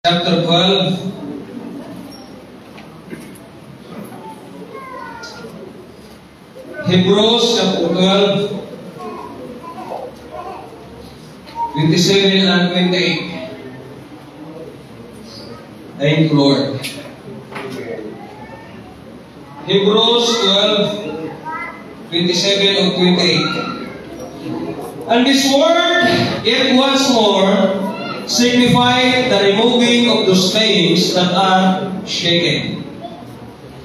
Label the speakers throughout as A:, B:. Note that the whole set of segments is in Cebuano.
A: Chapter 12. Hebrews chapter 12, 27 and 28. Thank you, Lord. Hebrews 12, 27 and 28. And this word, "yet once more," signify the removing of those things that are shaken,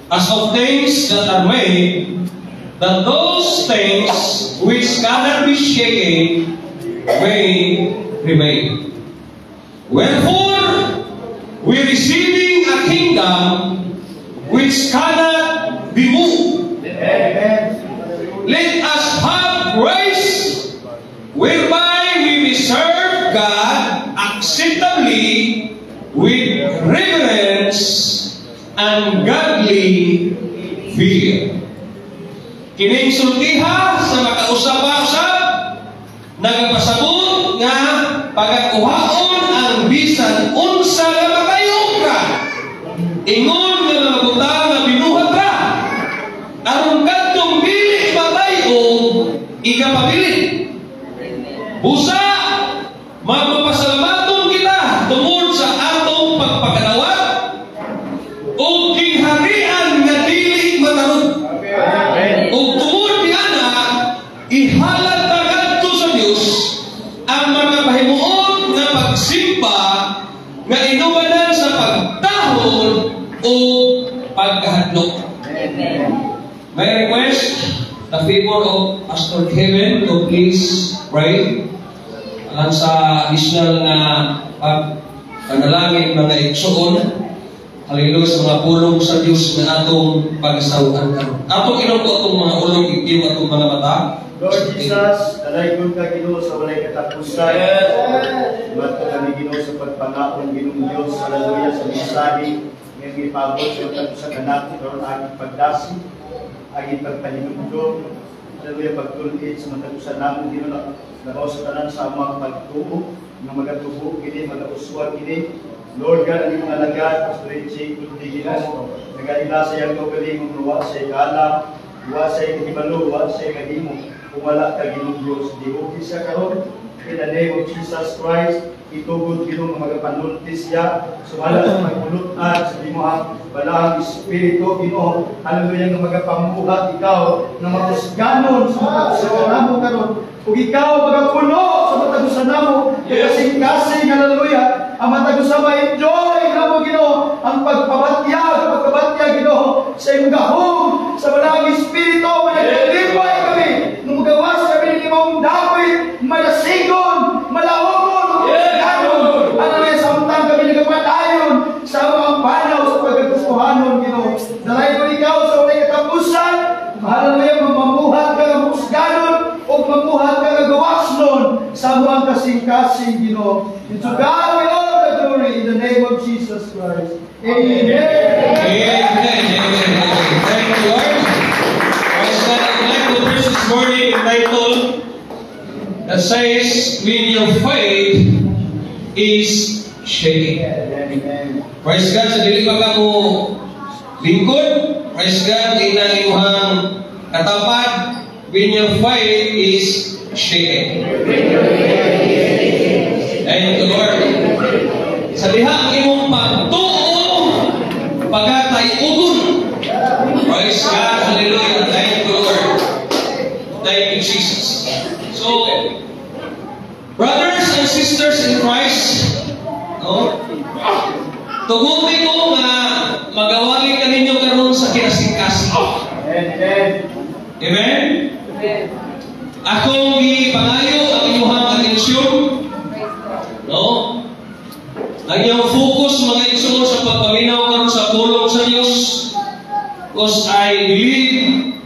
A: as of things that are made, that those things which cannot be shaken may remain. Wherefore, we receiving a kingdom which cannot be moved, let us have grace whereby we may serve God acceptably with reverence and godly fear. Kining sultiha sa makausap usab nagapasabot nga pagakuhaon ang bisan unsa nga matayog ra, ingon nga mga butang nga binuhat ra, aron kadtong dili matayog ikapabilin. Busa magpapasalamaton kita tungod sa atong pagpakadawat ug gingharian nga dili matarod. Ug tungod niana, ihalad ta ngadto sa Dios ang mga pahimuot nga pagsimba nga inubanan sa pagtahod o pagkahadlok. May I request the favor of Pastor Kevin to please pray alang sa additional nga pag panalangin, mga igsoon. Hallelujah, sa mga pulong sa Dios nga atong pagsawan karon. Atong inuko atong mga ulong, igim atong mga mata.
B: Lord Jesus, dalaygon ka, Ginoo, sa walay katapusan. Bato kami, Ginoo, sa pagpangaon, Ginoong Dios, hallelujah, sa mensahe nga gipabot sa matag usa kanako karon, aging pagdasi, aging pagpahinumdom, hallelujah, pagtul-id sa matag usa namo, Ginoo, labaw sa tanan sa among pagtuo nga magatubo kini, magauswag kini. Lord God, ang imong alagad, Pastor Richie, kundi, Ginoo, nagaila sa iyang kaugalingon, wa sa kaalam, wa sa kahibalo, wa sa kahimo, kung wala ka, Ginoong Diyos. Dihugi siya karon in the name of Jesus Christ. Itugod, Ginoo, nga magapanulti siya sumala sa pagpulutan sa imuhang balahang Espiritu, Ginoo. Hallelujah, nga magapamuhat ikaw nga makusganon sa matag usa namo karon ug ikaw magapuno sa matag usa namo kasing-kasing. Hallelujah, ang matag usa ma-enjoy namo, Ginoo, ang pagpabatyag, pagkabatyag, Ginoo, sa imong gahom sa balahang Espiritu. Managkalipay kami nung magawas kami ng imong dapit, malasigon, malawogon, kusganon. Hallelujah, samtang kami nagapadayon sa among panaw sa pagkagustuhanon, Ginoo. Dalaygon ikaw sa walay katapusan. Hallelujah, mamamuhat ka nga kusganon o mamuhat ka nga gawasnon sa among kasing-kasing, Ginoo. And to God be all the glory in the name of Jesus Christ. Amen.
A: Amen. Amen. Amen. Thank you, Lord. Praise God. I'd like to preach this morning entitled that says, "When Your Faith is Shaking."
B: Amen.
A: Praise God, sa dili pa ka mo lingkod, praise God, inang imuhang katapad, "When Your Faith is Shaking." Thank you, Lord. Sa diha ang imong pagtuo, pagatay-ugon. Praise God, hallelujah. Thank you, Lord. Thank you, Jesus. So, brothers and sisters in Christ, no? Tuguti ko nga magawali ka ninyo karon sa kinasingkasing.
B: Amen.
A: Amen? Akong gipangayo ang inyong atensyon, no? Ang inyong focus, mga igsoon, sa pagpaminaw karon sa pulong sa Dios. Because I believe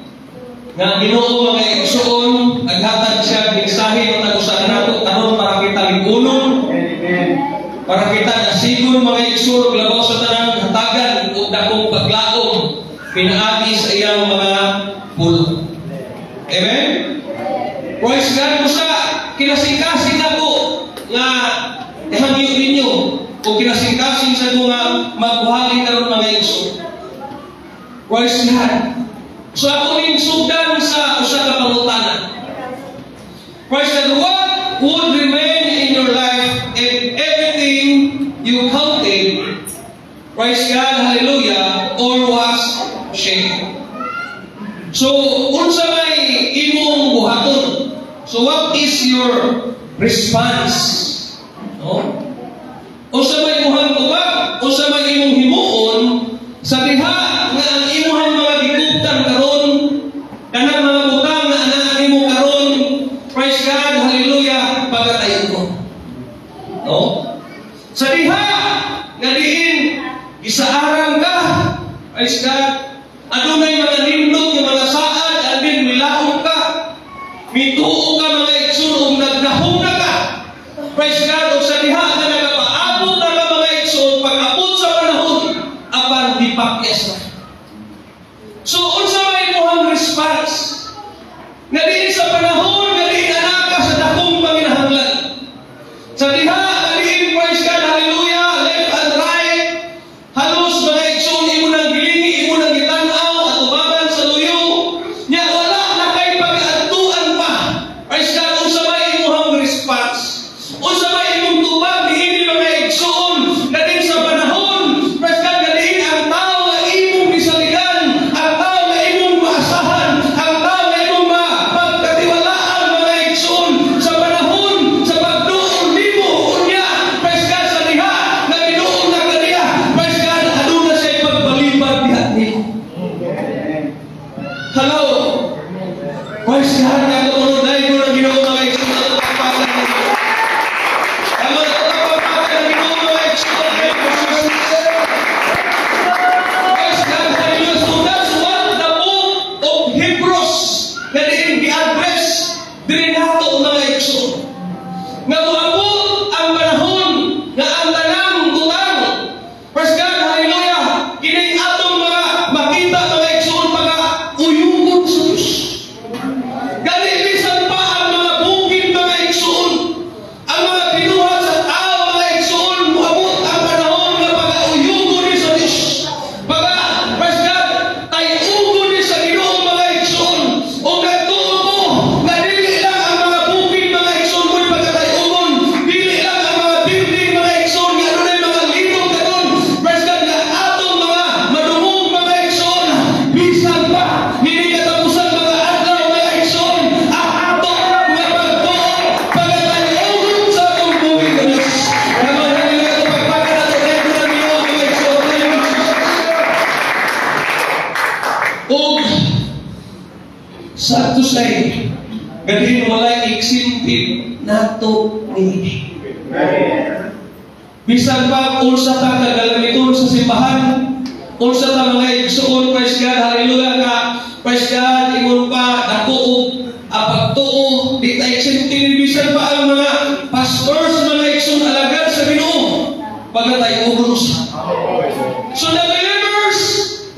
A: nga ang Ginoo, mga igsoon, naghatag siya mensahe matag usa nato karon para kita ligunon,
B: Amen.
A: para kita nasigon, mga igsoon, ug labaw sa tanan hatagan og dakong paglaom pinaagi sa iyang mga pulong. Amen? Praise God. Busa kinasingkasing ako nga ihangyo ninyo o kinasingkasing gikasin sa nga magbuhagi karon, mga igsoon. Praise God. So ako ning sugdan sa usa ka pangutana. Praise God. What would remain in your life if everything you counted, praise God, hallelujah, or was shaken? So, unsa may imong buhaton? So, what is your response? No? Unsa may imong tubag? Unsa may imong himuon sa diha nga ang imong mga gikuptan karon, kanang mga butang nga anaa nimo karon, praise God, hallelujah, pagatayo ko? No? Sa diha nga diin gisaaran ka, praise God, adunay mga nindot nga mga saad, alin milaom ka, mituo ka, mga igsoon, ug nagdahom na ka. Praise God, ug sa diha nga nagapaabot na ka, mga igsoon, pag-abot sa panahon, apan gipakyas na. So, unsa may imong response? Nga diin sa panahon, nga diin anaka sa dakong panginahanglan. Sa diha, nga diin, praise God, hallelujah, left and right, halos, mga igsoon, imo nang gilingi, imo nang gitanaw, at ubaban sa luyo, nya wala na kay pag-adtuan pa. Praise God, unsa may imong response? Unsa may imong tubag niini, mga igsoon, nga din sa panahon, praise God, nga diin ang tao nga imong gisaligan, ang tao nga imong maasahan, ang tao nga imong mapagkatiwalaan, mga igsoon, sa panahon, sa pagduol nimo, unya, praise God, sa diha, nga giduol na kaniya, praise God, aduna siya pagbalibad diha nimo. Hello? Praise God, nga tumulo dahil ko ng Ginoo, mga igsoon, ato pagpakan ng Ginoo. Tama na ito, pagpakan ng Ginoo, mga igsoon. Thank you, Jesus. Praise God, hallelujah. So that's what the book of Hebrews na diin gi-address diri nato, mga igsoon. Nga moabot ang panahon nga ang tanang butang, praise God, hallelujah, kining atong mga makita, mga igsoon, mga uyugon sa Diyos. Gani bisan pa ang mga bukid, mga igsoon, ang mga binuhat sa tao, mga igsoon, moabot ang panahon nga pagauyugon ni sa Diyos. Baga, praise God, tayugon ni sa Ginoo, mga igsoon. O nagtuo mo nga dili lang ang mga bukid, mga igsoon, mo'y pagkatayugon, dili lang ang mga building, mga igsoon, nga adunay mga linog karon. Praise God, nga atong mga madungog, mga igsoon, bisan pa hindi katapusan mga adlaw, mga igsoon, ang ato mga pagtuo pagkatayugon sa atong buhi sa Diyos. Naman hallelujah, ito pagpakan nato tayo ng Ginoo, mga igsoon. Ug sad to say, gadin walay exempted nato niini. Bisan pa unsa ta kagalamiton sa simbahan, unsa ta, mga igsoon, praise God, hallelujah ka, praise God, ingon pa, dako og pagtuo, di ta exempted, bisan pa ang mga pastors, mga igsoon, alagad sa Ginoo, pagkatayugon usa. So the believers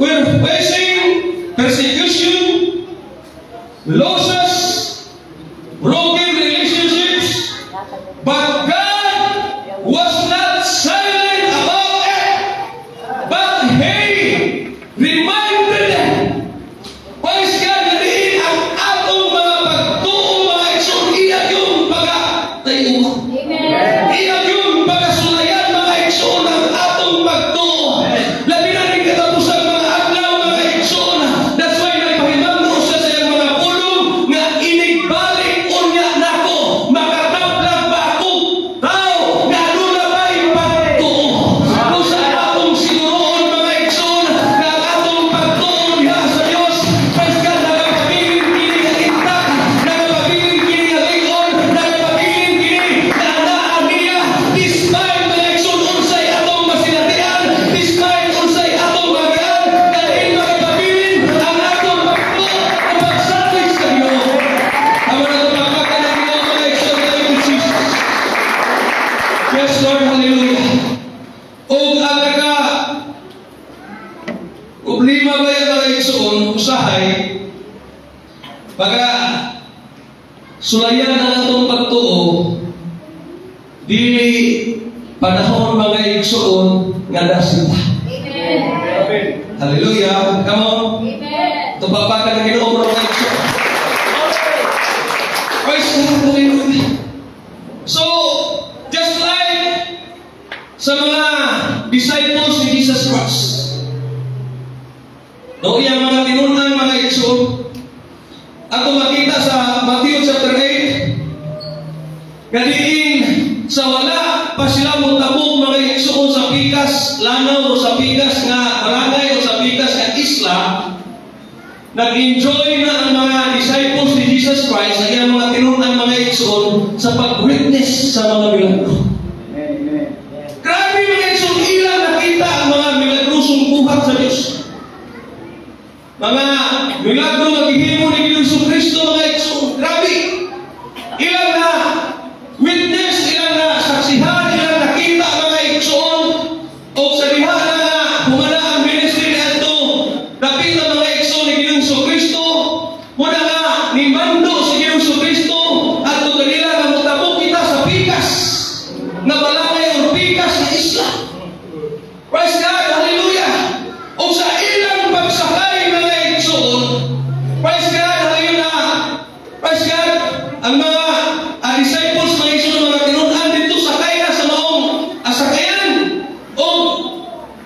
A: were facing persecution, losses, broken relationships, but God was not silent about it. But He reminded them. Praise God, na diin ang atong mga pagtuo, mga igsoon, iya yung pagkatayuan. Iya yung pagkasulayan, mga igsoon, ang atong pagtuo. Labi na rin katapusan mga adlaw, mga igsoon. That's why nagpahimangno siya sa iyang mga pulong nga inigbalik unya nako, makatablag ba ako tao nga aduna ba'y pagtuo? Kung sa atong siguroon, mga igsoon, nga ang atong pagtuo diha sa Dios, praise God, nagapabilin kini nga intact, nagapabilin kini nga lig-on, nagapabilin kini na anaa niya, despite, mga igsoon, unsay atong masinatian, despite unsay atong magian, dahil magapabilin ang atong pagtuo o pagsalig sa Ginoo. Amo na ito pagpakan ng Ginoo, mga igsoon. Thank you, Jesus. Yes, Lord, hallelujah. Og ang naka problema ba yung mga igsoon, usahay, baga, sulayan ang atong pagtuo, dili panahon, mga igsuon nga nasita. Hallelujah. Come on. Tupapakan ng Ginoo mga igsuon. Praise God. Hallelujah. So, just like sa mga disciples ni Jesus Christ, no, iyang mga tinunan, mga igsoon, ato makita sa Matthew chapter 8, kadiin sa wala pa sila motabok, mga igsoon, sa pikas lanaw o sa pikas nga barangay o sa pikas nga isla, nag-enjoy na ang mga disciples ni Jesus Christ, ang iyang mga tinunan, mga igsoon, sa pag-witness sa mga milagro.
B: Amen.
A: Grabe, mga igsoon, ilang nakita ang mga milagrosong buhat sa Diyos. Mga milagro nga gihimo ni Ginoong Kristo, mga igsoon. Grabe. Ilang na witness, ilang na saksihan, ilang nakita, mga igsoon. O sa diha na nga humana ang ministry niadto, dapit na, mga igsoon, ni Ginoong Kristo, muna nga nimando si Ginoong Kristo adto kanila nga motabok kita sa pikas na balangay o pikas na isla. Praise God, hallelujah. O sa ilang pagsakay, mga igsoon, praise God, hallelujah. Praise God, ang mga disciples, mga igsoon, mga tinunan dito, sakay na sa maong sakayan. O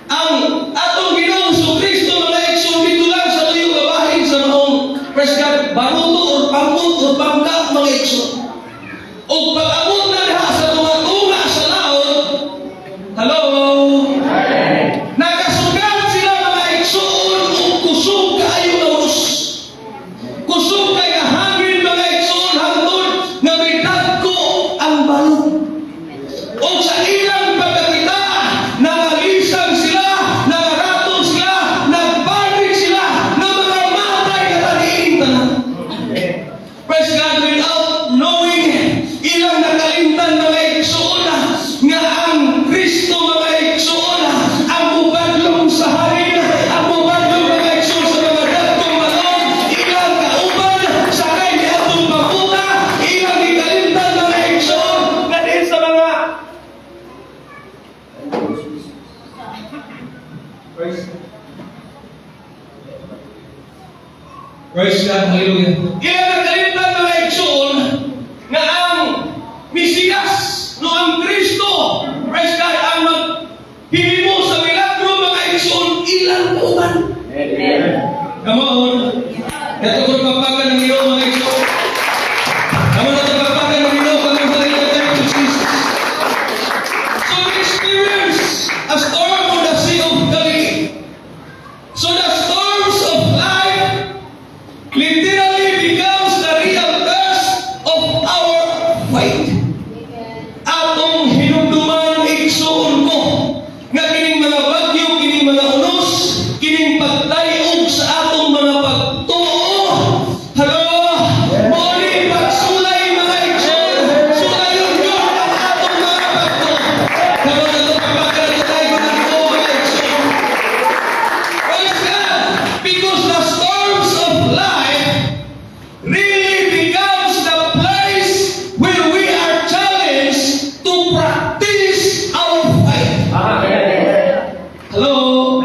A: ang atong Ginoong Kristo, mga igsoon, dito lang sa tuyo kabahin sa maong, praise God, baruto or pangkot or bangka, mga igsoon. O pag-abot na diha sa tunga-tunga sa laot, hello, nakasugat sila, mga igsoon, ug kusog kaayo nga unos. Kusog kay nga hangin, mga igsoon, hangtod nga midagko ang balod. O sa ilang pagkakita, nangalisang sila, nangaratong sila, nagpanik sila, na mga matay na taniing tanan. Praise God, without knowing, ilang nakalimtan, mga igsoon, nga ang Kristo, mga igsoon, ang mubadlong sa hangin, ang mubadlong, mga igsoon, sa mga dagkong balon, ilang kauban sakay ni atong pabuta. Ilang ikalimtan, mga igsoon, nga diin sa mga
B: Thank you, Jesus.
A: Praise God. Praise God, hallelujah. Ilang nakalimtan, mga igsoon, nga ang Mesiyas, no, ang Kristo, praise God, ang maghihimo sa milagro, mga igsoon, ilang kauban.
B: Amen.
A: Come on. Ito ko papakan ng Ginoo, mga igsoon. Come on, ito papakan ng Ginoo. Come on, hallelujah. Thank you, Jesus. So we experience a storm on the Sea of Galilee. So the storms of life literally becomes the real test of our faith. Atong hinumduman, igsoon ko, nga kining mga bagyo, kining mga unos, kining pagtayog sa atong mga pagtuo. Hello? Mao ni pagsulay, mga igsoon. Sulayon yun ang atong mga pagtuo. Kamo na ito pagpagkalatay ko ng Ginoo, mga igsoon. Praise God! Because the storms of life really becomes the place where we are challenged to practice our faith. Hello?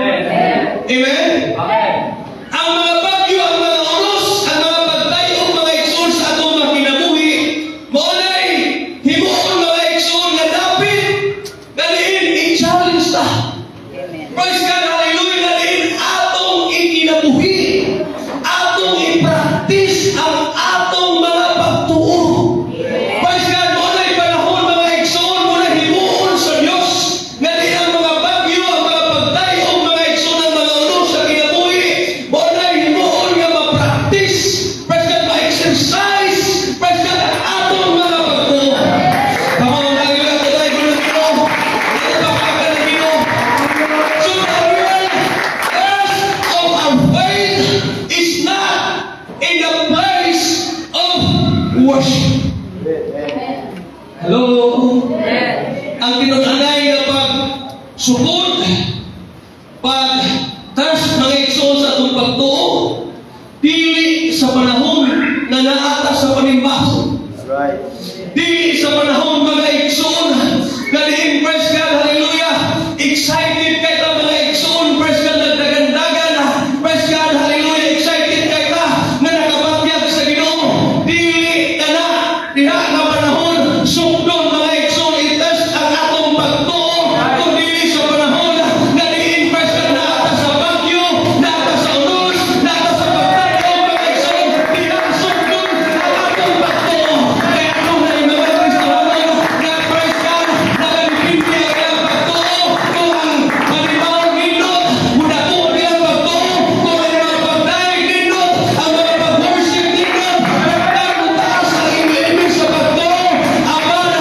A: Amen? Ang mga bagyo, ang mga unos, ang mga pagtayog, mga igsoon, sa atong mga kinabuhi, mao na'y himuon, mga igsoon, nga dapit, nga diin i-challenge ta. Praise God, hallelujah, nga diin atong ikinabuhi, atong i-practice ang atong mga pagtuo. Praise God, mao na'y panahon, mga igsoon, mao na himuon sa Dios, nga di ang mga bagyo, ang mga pagtayog, mga igsoon, ang mga unos sa kinabuhi, mao na'y himuon nga ma-practice, praise God, ma-exercise, praise God, ang atong mga pagtuo. Come on, hallelujah, today, Ginoo, Ginoo. Ito pa ng Ginoo. So the real test of our faith is not in the place of worship. Hello? Ang tinud-anay nga pag sukod, pag test, mga igsoon, sa atong pagtuo, dili sa panahon na naa ta sa panimbahon.
B: That's right.
A: Dili sa panahon, mga igsoon, na diin, praise God, hallelujah, Excited kay ta, mga igsoon, praise God, nagdagandagan. Praise God, hallelujah, excited kay ta nga nakabatyag sa Ginoo. Dili ka na diha nga panahon sukdon, mga igsoon, i-test ang atong pagtuo, kung dili sa panahon nga diin, praise God, naa ta sa bagyo, naa ta sa unos, naa ta sa pagtagom, mga igsoon, diha sukdon ang atong pagtuo. Kaya atong na mga Kristohanon nga, praise God, nagadipindi ang ilang pagtuo. Kung ang panimaw nindot, mudako ang ilang pagtuo. Kung ang mga pagdayeg nindot, ang mga pag-worship nindot, nagtag taas ang imig sa pagtuo. Apan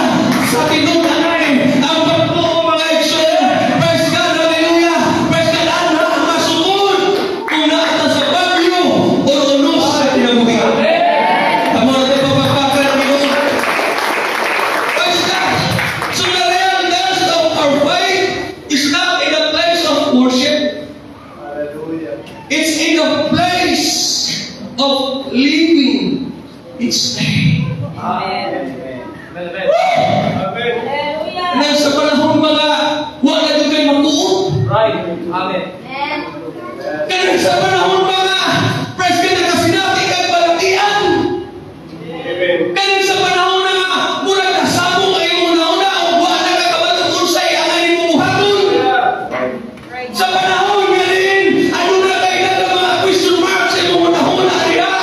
A: sa tinud-anay, ang pagtuo, mga igsoon, praise God, hallelujah, praise God, ana masukod kung naa ta sa bagyo o unos sa kinabuhi. Tamo na ito papagpakan ng Ginoo. Praise God. So the real test of our faith is not in the place of worship.
B: Hallelujah.
A: It's in the place of living each day.
B: Amen.
A: Amen. Na sa panahon mga wala jud kay magtuo.
C: Right. Amen.
A: Kanang sa panahon mga, praise God, nakasinati kag balatian.
B: Amen.
A: Kanang sa panahon na murag nasabong ay una-una o wala ka kabalo unsay ang imong buhaton. Sa panahon nga diin, ano na kay nga mga question marks sa imong una-una diha.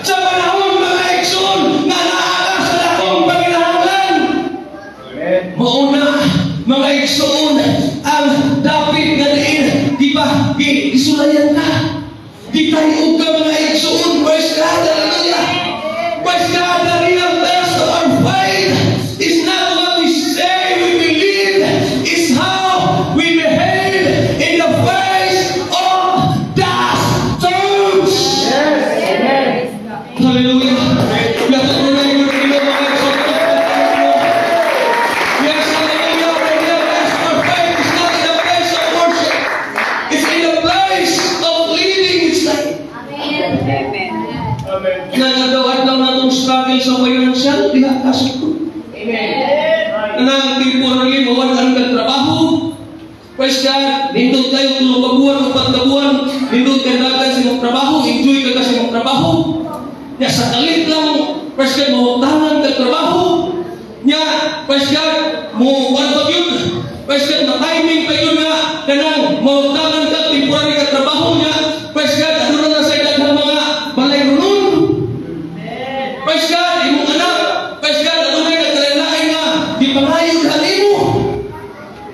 A: Sa panahon, mga igsoon, nga naa ka sa dakong panginahanglan.
B: Amen.
A: Mauna, mga igsoon, ang dapit nga diin, di ba, gisulayan ka. Gitayog ka, mga igsoon, praise God, hallelujah. Praise God, the real test of our faith is not what we say we believe, it's how we behave in the face of the storms. Hallelujah. Natutunan mo ng Ginoo, mga igsoon. Yes, hallelujah. The real test of our faith is not in the place of worship. It's in the place of living each day.
B: Amen.
A: Nanagawan lang natong struggle sa financial, diha kasukod. Kanang temporarily mawalan kag trabaho. Praise God, nindot kayo 3 ka buwan, 4 ka buwan, nindot kay dagan sa imong trabaho, enjoy ka sa imong trabaho. Nya sa kalit lang, praise God, mawagtangan kag trabaho. Nya, praise God, mo kuan pa yun. Praise God, na timing pa yun nga kanang mawagtangan ka temporary ka trabaho niya. Praise God, ano na sa daghang mga balay runon. Praise God, imong anak. Praise God, adunay nagkalain nga gipangayon hanimo.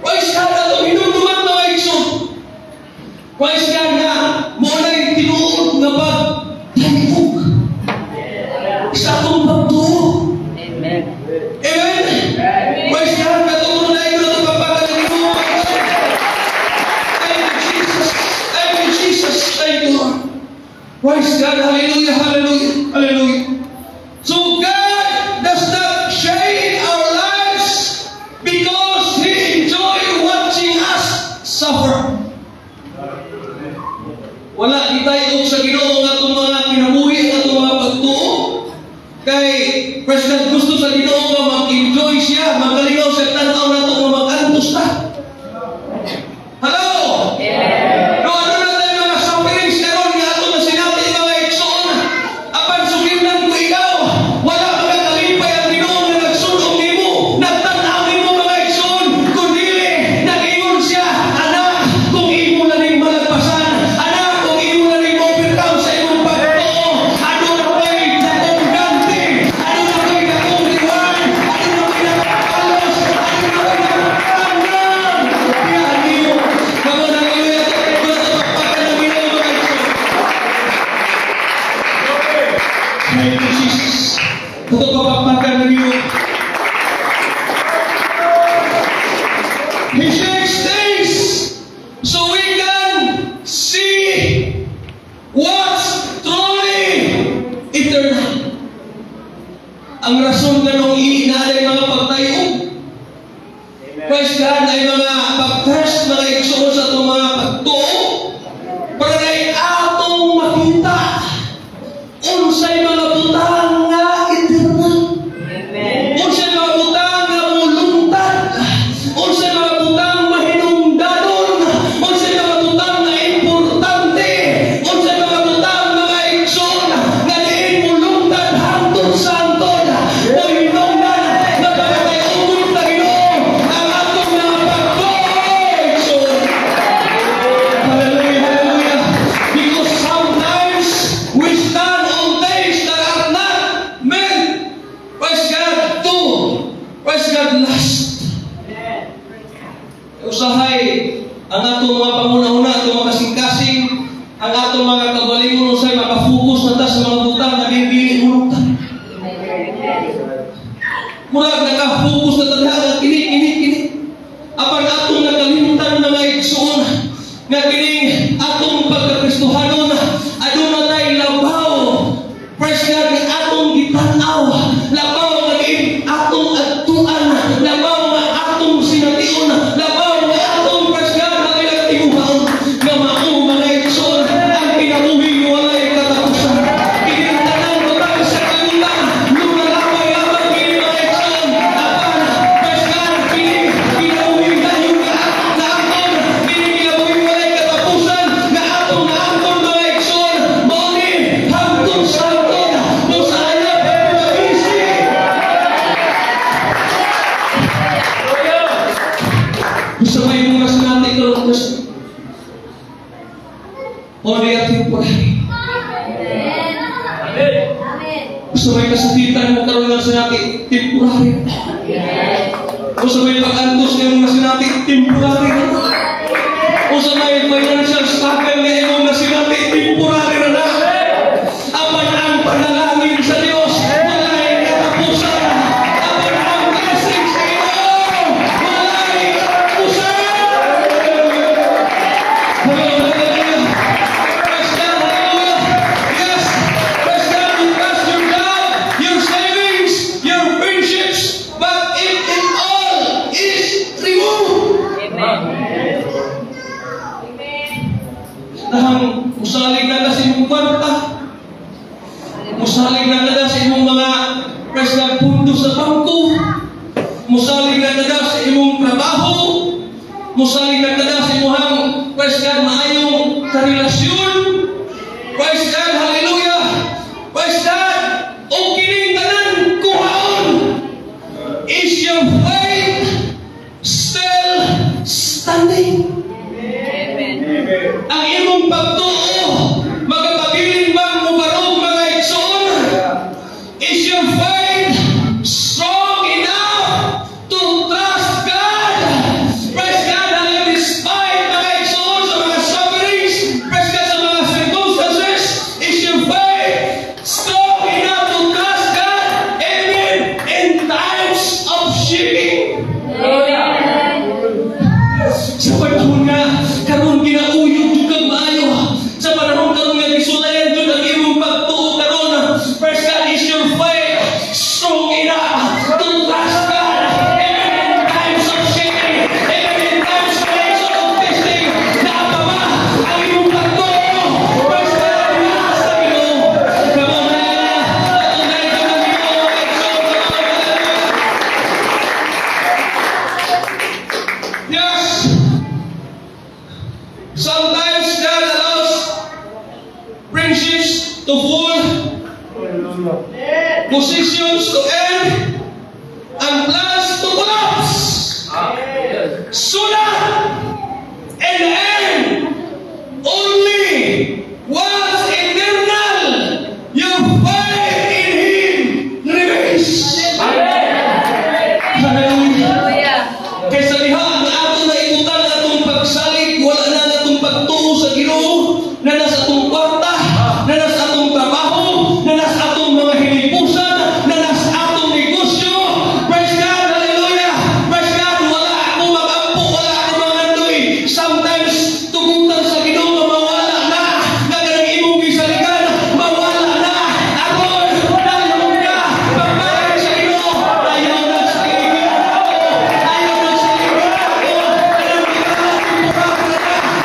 A: Praise God, atong hinumduman, mga igsoon. Praise God nga mo na'y tinuod nga pagtayog sa atong pagtuo.
C: Amen.
A: Amen. Praise God, katong na ito pagpapagal ng Ginoo. Thank you, Jesus. Thank you, Jesus. Thank you, Lord. Praise God. Hallelujah. Hallelujah. Hallelujah. So God does not shade our lives because He enjoy watching us suffer. Wala gitayog sa Ginoo nga atong mga kinabuhi, ang atong mga pagtuo. Kay President, gusto sa Ginoo nga mag-enjoy siya, magalingaw siya tan-aw nato nga mag-antos ta. Hello? No, ano na tayo mga sufferings karon nga ato na sinabi, mga igsoon. Apan sugirnan ko ikaw, wala makakalipay ang Ginoo nga nagsulong nimo, nagtan-aw nimo, mga igsoon, kundi nag-ingon siya, "Anak, kung imo na ning malagpasan, anak, kung imo na ning overcome sa imong pagtuo, aduna ko'y dakong ganti, aduna ko'y dakong reward, aduna ko'y dakong palos, aduna ko'y dakong tanan." Diyan nimo. Come on, hallelujah. Pagpapakan ng Ginoo, mga igsoon. Thank you, Jesus. Ito papagpakan ng Ginoo. He shakes things so we can see what's truly eternal. Ang rason ganong iinalay mga pagtayog. Praise God, ay mga pag-test, mga igsoon, sa atong mga pagtuo para na atong makita unsay mga butang nga eternal.
C: Amen.
A: Unsay mga butang nga mulungtad. Unsay mga butang mahinungdan. Usahay ang atong mga panguna-una, atong mga kasing-kasing, ang atong mga kaugalingon, usahay maka-focus na ta sa mga butang na dili muluptan. Murag naka-focus na ta diha kini, kini, kini. Apan atong nakalimtan, mga igsoon, nga kining atong pagkakristohanon, aduna tay labaw. Praise God, nga atong gitanaw, labaw nga atong adtuan, labaw nga atong sination, labaw nga atong, praise God, hallelujah, tinguhaon, nga mao, mga igsoon, ang kinabuhi nga walay katapusan. Kining tanan butang sa kalibutan, lumalabay lamang kini, mga igsoon. Apan, praise God, kining kinabuhi dayon nga naangkon, kining kinabuhi walay katapusan nga atong naangkon, mga igsoon, mao ni hangtod sa hangtod, mosayop mabisi. Gusto may mong nasinati karon, Kristo. Only a temporary. Gusto may kasakitan mo karon nga sinati, temporary. Gusto may pag-antos nga mong nasinati, temporary na. Usa may financial struggle nga imong nasinati, temporary na na. Apan ang panalangin sa Dios, walay katapusan. Apan ang blessing sa Ginoo, walay katapusan. Hallelujah. Praise God, hallelujah. Yes, praise God, you trust your job, your savings, your friendships, but if it all is removed, dahang musalig na ka sa imong kwarta, musalig na ka sa imong mga, praise God, pundo sa bangko, musalig na ka sa imong trabaho, musalig na ka sa imong, praise God, maayong karelasyon. Praise God, hallelujah. Praise God, o kining tanan kuhaon. Is your faith still standing? Ang imong pagtuo, magapabilin bang mubarog, mga igsoon? Is your faith strong enough to trust God? Praise God, hallelujah, despite, mga igsoon, sa mga sufferings, praise God, sa mga circumstances, is your faith strong enough to trust God even in times of shaking? Sa panahon nga karon ginauyog jud kag maayo, sa panahon karon nga gisulayan jud ang imong pagtuo karon, praise God, is your faith strong enough to trust God even in times of shaking, even in times of testing? Naa pa ba ang imong pagtuo? Praise God, naa sa Ginoo. Come on, hallelujah. Patunay jud ang Ginoo, mga igsoon. Come on, hallelujah. Yes. Sometimes God allows friendships to fall, positions to end, and plans to collapse. So that in the end, only what's eternal, your faith in Him, remains. Hallelujah. Kaysa diha nga ato na ibutang atong pagsalig, wala na ang atong pagtuo sa Ginoo, na nasa atong kwarta, na nasa atong trabaho, na nasa atong mga hinipusan, na nasa atong negosyo. Praise God, hallelujah. Praise God, wala ako mag-ampo, wala ako mangandoy. Sometimes, tugutan sa Ginoo nga mawala na, nga kanang imong gisaligan, mawala na. Aron, dalhon ka, pagbalik sa Ginoo, ayaw na sa ako, ayaw na sa ako, kanang temporary na,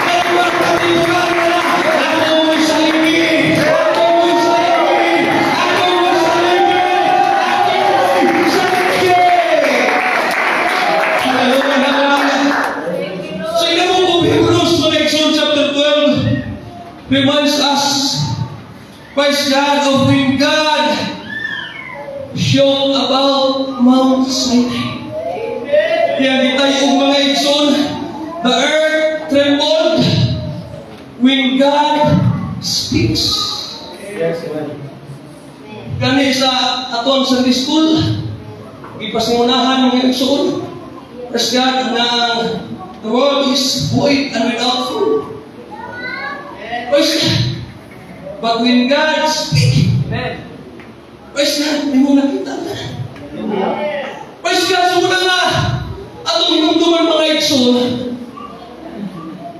A: kanang kwarta temporary na, ako mo'y saligi, ako mo'y saligi, ako mo'y saligi, ako mo'y saligi. Hallelujah, hallelujah. So in the book of Hebrews, mga igsoon, chapter 12, reminds us, praise God, of when God showed about Mount Sinai. Kaya gitay-og, mga igsoon, the earth trembled when God speaks.
B: Yes, amen.
A: Gani sa atuang Sunday school, gipasingunahan, mga igsoon, praise God, nga ang The world is void and without form. Praise God. But when God speak,
C: Amen.
A: Praise God, may mga nakita na. Praise God, so na nga, atong hinumduman, mga igsoon,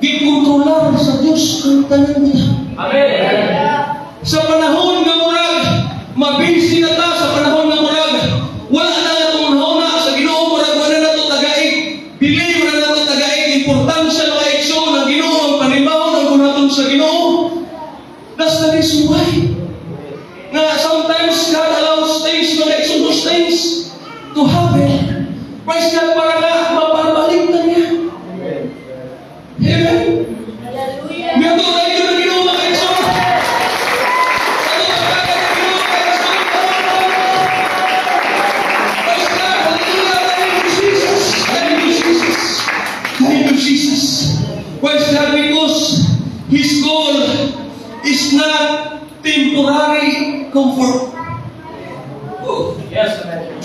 A: gikontrolar sa Diyos ang tanan niya.
C: Amen.
A: Sa panahon nga murag, mabisi na ta, sa panahon nga murag, wala na atong nauna sa Ginoo, murag wala na to tagaig, bili wala na to tagaig, importansya, mga igsoon, ang Ginoo, ang panimahon, ang buhaton sa Ginoo. That's the reason why. Nga sometimes God allows things, mga igsoon, those things to happen. Praise God, para nga mapabalik na niya. Amen. Ngato tayo ng Ginoo, mga igsoon. Ato pagkakan ng Ginoo, mga igsoon. Praise God. Hallelujah. Thank you, Jesus. Thank you, Jesus. Thank you, Jesus. Praise God, because His goal is not temporary comfort. Oh.
C: Yes, amen.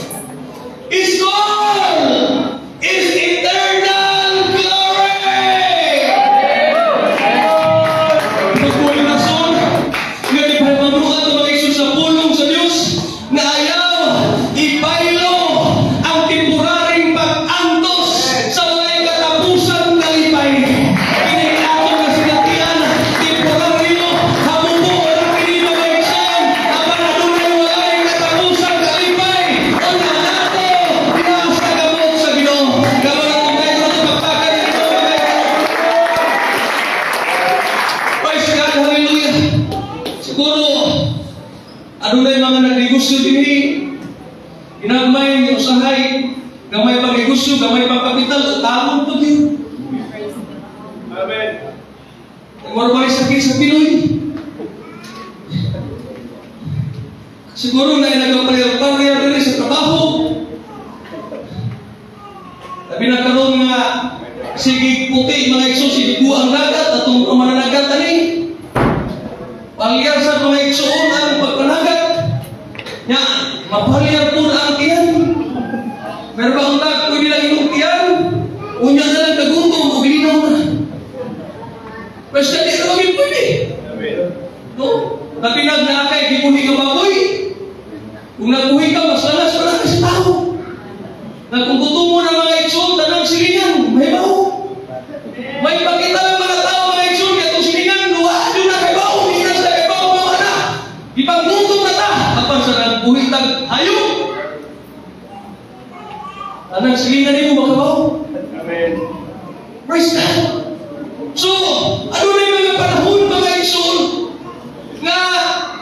A: His goal is eternal glory. Pagbuhay rason, nga gipahimanuan ng mga igsoon sa pulong sa Diyos, na ayaw ibaylo ang temporaring pag-antos sa walay katapusan kalipay. Kini atong kasinatian, temporaryo, hamubo ang kini, mga igsoon, apan adunay walay katapusan kalipay. Una nato, diha sa kamot sa Ginoo. Karon atong tayo ato pagpakan ng Ginoo, mga igsoon. Praise God, hallelujah. Siguro, adunay mga nagnegosyo dinhi, ginagmay, usahay, gamay pang negosyo, gamay pang kapital, utangon po din.
B: Amen.
A: Mura ba sakit sa Pinoy? Siguro na nagkapareha diri sa trabaho. Labi na karon nga sige puti, mga igsoon, sige ang dagat atong mananagat ani. Palyar sa mga igsoon ang pagpanagat. Nya, mapalyar po ang tiyan. Meron ba ang tag, pwede lang inyong tiyan? Unya na lang kagutom o gilinaw na. Basta di na kami pwede. No? Labi na naa kay gibuhi ka baboy. Kung nagbuhi ka, mas lanas wala ka sa tao. Na kung gutom mo na, mga igsoon, tanang silingan, may baho. May pakita lang mga tao, mga igsoon, kaya itong silingan, luwa, doon na kay baho, hindi na sila kay baho, mga na. Ipanggutom na ta, apan sa nagbuhi tag hayop. Tanang silingan nimo makabaho.
B: Amen.
A: Praise God. So, ano na yung mga panahon, mga igsoon, nga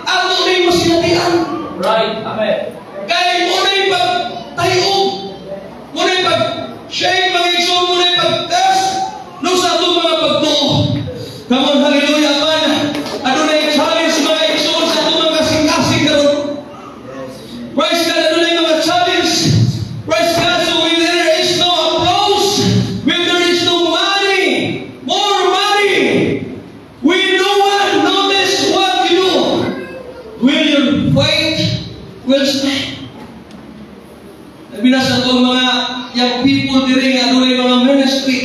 A: ato na yung masinatian.
C: Right. Amen.
A: Kay mo na yung pagtayog, mo na yung pag-shake, mga igsoon, mo na yung pag-test, no sa atong mga pagtuo. Come on, hallelujah, man. Ano na yung challenge, mga igsoon, sa atong mga kasing-kasing karon. Praise God, ano na yung mga challenge. Praise God, so when there is no applause, when there is no money, more money, when no one notice what you do, will your faith will stand? Labi na sa atong mga young people diri nga adunay mga ministry.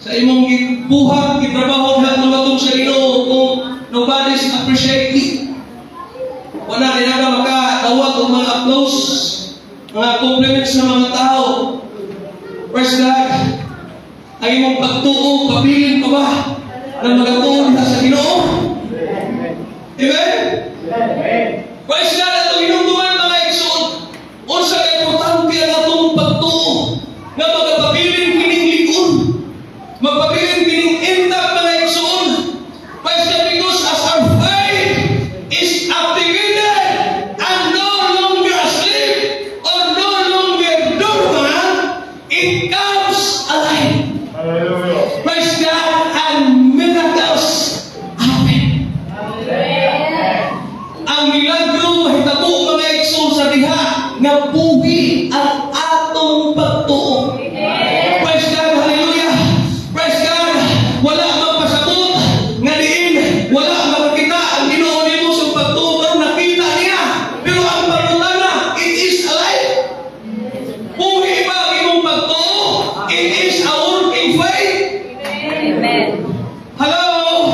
A: Sa imong gibuhat, gitrabaho na atong sa Ginoo, kung nobody's appreciate it. Wala rin na makadawat og mga applause, mga compliments sa mga tao. Praise God. Ang imong pagtuo, pabilin pa ba na magatuon ka sa Ginoo? Amen?
B: Amen.
A: Praise God, atong hinumduman, mga igsoon. Unsa ka importante ang atong pagtuo nga magapabilin kining lig-on. Magpabilin kining intact, mga igsoon. Praise God, because as our faith is activated and no longer asleep or no longer dormant, it comes alive.
B: Hallelujah.
A: Praise God, and miracles happen. Ang working faith.
D: Amen.
A: Hello?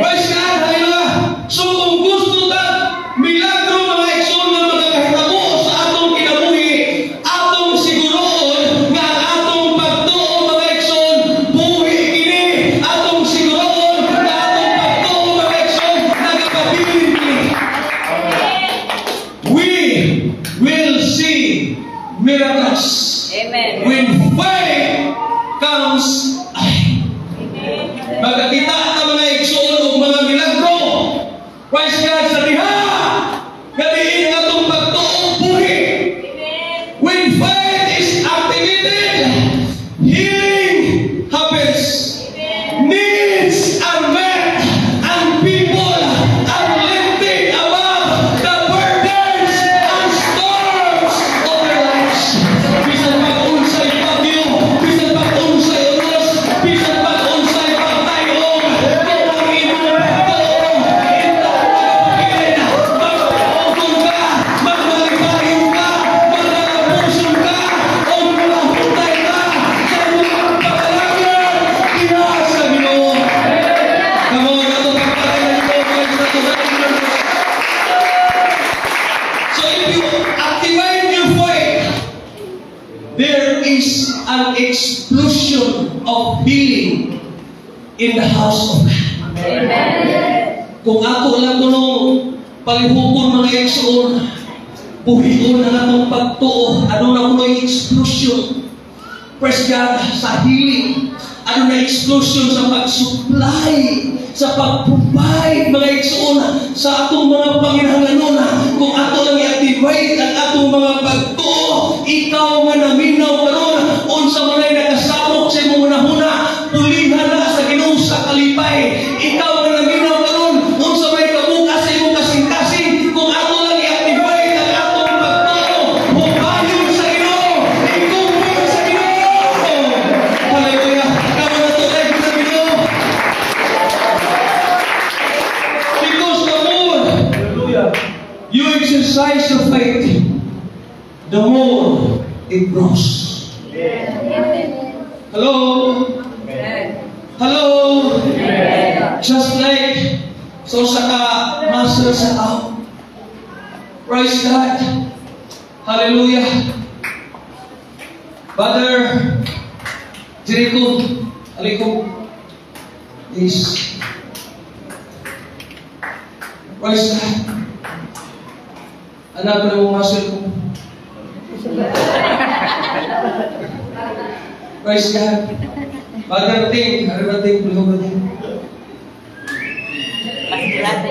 A: Praise God, hallelujah. So kung gusto ta milagro, mga igsoon, nga makakahitabo sa atong kinabuhi, atong siguroon nga ang atong pagtuo, mga igsoon, buhi kini. Atong siguroon nga atong pagtuo, mga igsoon, nagapabilin kini. We will see miracles
D: Amen.
A: when faith comes alive. Magkakita ang mga igsoon og mga milagro. Praise God, sa diha nga diin ang atong pagtuo buhi. When faith is activated, healing happens. Needs are met and people are lifted above the burdens and storms of their lives. Bisan pag-unsay bagyo, bisan pag-unsay unos, bisan pag-unsay pagtayong, kung ang imong pagtuo, nagapabilin, magpaugon ka, magmalipayon ka, magkalapuson ka, o magahutay ka sa imong pagpapalagyan, diha sa Ginoo. Come on, ato pagpatay na ito, mga ginoo. So if you activate your faith, there is an explosion of healing in the house of God.
D: Amen.
A: Kung ato lang kuno palihukon, mga igsoon, buhion ang atong pagtuo, aduna kuno yung explosion. Praise God, sa healing. Aduna explosion sa pag-supply, sa pag-provide, mga igsoon, sa atong mga panginahanglanon. Kung ato lang i-activate ang atong mga pagtuo, ikaw nga naminaw karon, unsa man ay nakasamok sa imong hunahuna, pulihan na sa Ginoo sa kalipay. Ikaw nga naminaw karon, unsa may kabukas sa imong kasing-kasing, kung ato lang i-activate ang atong pagtuo, hupayon sa Ginoo, ikumpir sa Ginoo. Hallelujah. Kamo na to tayo sa Ginoo. Because the more you exercise your faith, the more it grows. Hello? Hello? Just like so sa ka muscle sa tao. Praise God. Hallelujah. Brother Jericho, alikum. Please. Praise God. Anak ko na mong muscle ko. Praise God. Brother Ting, ano ba Ting? Ano ba Ting?
D: Mas.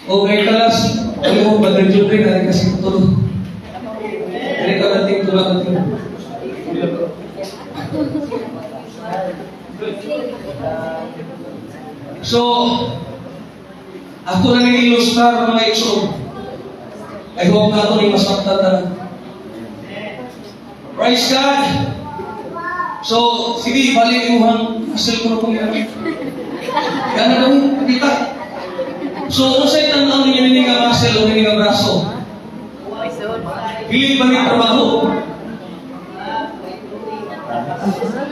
A: Okay, kalas. Ano mo, Brother Jeffrey, na kasi tulog. Dali ka nating tulog natin. So, ako na ning ilustrar, mga igsoon. I hope na ako ni masaktan na. Praise God! So, sige, balik mo ang muscle ko na pong yan. Yan na kami, kita. So, unsay tan-aw ninyo nini nga muscle o nini nga braso? Dili ba ni trabaho?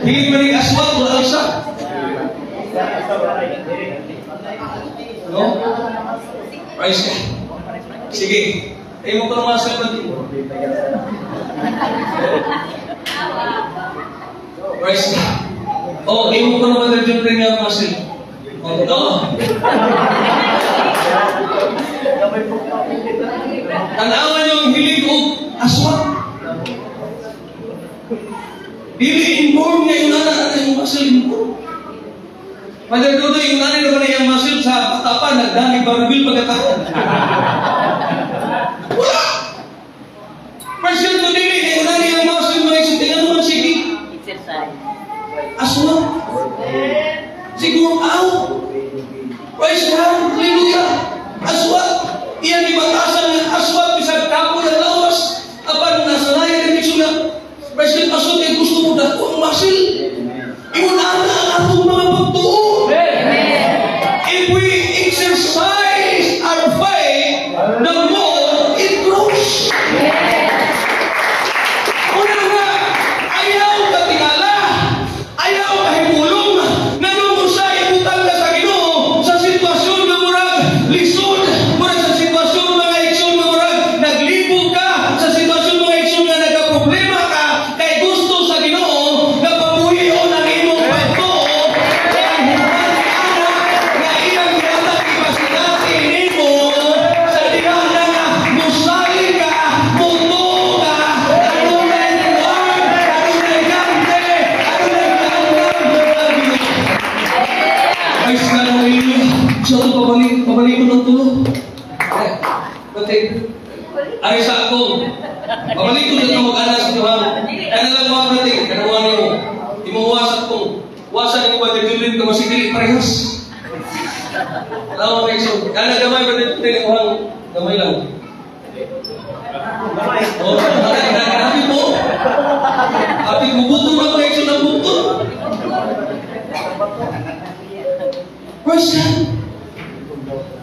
A: Dili ba ni aswat o alsa? No? Praise God. Sige. Ay mo pa muscle ba dito? Praise God. Oh, imo ko naman din yung nga muscle. Oh, ito. Tanawan niyo ang hilig og aswat. Dili inborn nga yung nana na yung muscle inborn. Father Dodo, yung nanay naman na yung muscle sa bata pa, nagdami barbil pagkataon. Wala! President to dili, yung nanay yung muscle, mga isip, tingnan naman, sige.
D: Exercise.
A: Aswat. Siguro, aw. Praise God, hallelujah. Aswat. Iyan ibatasan ng aswat, bisag kapoy ang lawas. Apan nasanayan ang na. President aswat, ay gusto mo dako ang muscle. Ingon ana ang atong mga pagtuo. If we exercise our faith, the more it grows. Una nga, ayaw Dili parehas. Tama, mga igsoon. Ana gamay ba dito ang gamay lang? Oh, happy po. Happy mubuto na, mga igsoon, ang buto. Praise God.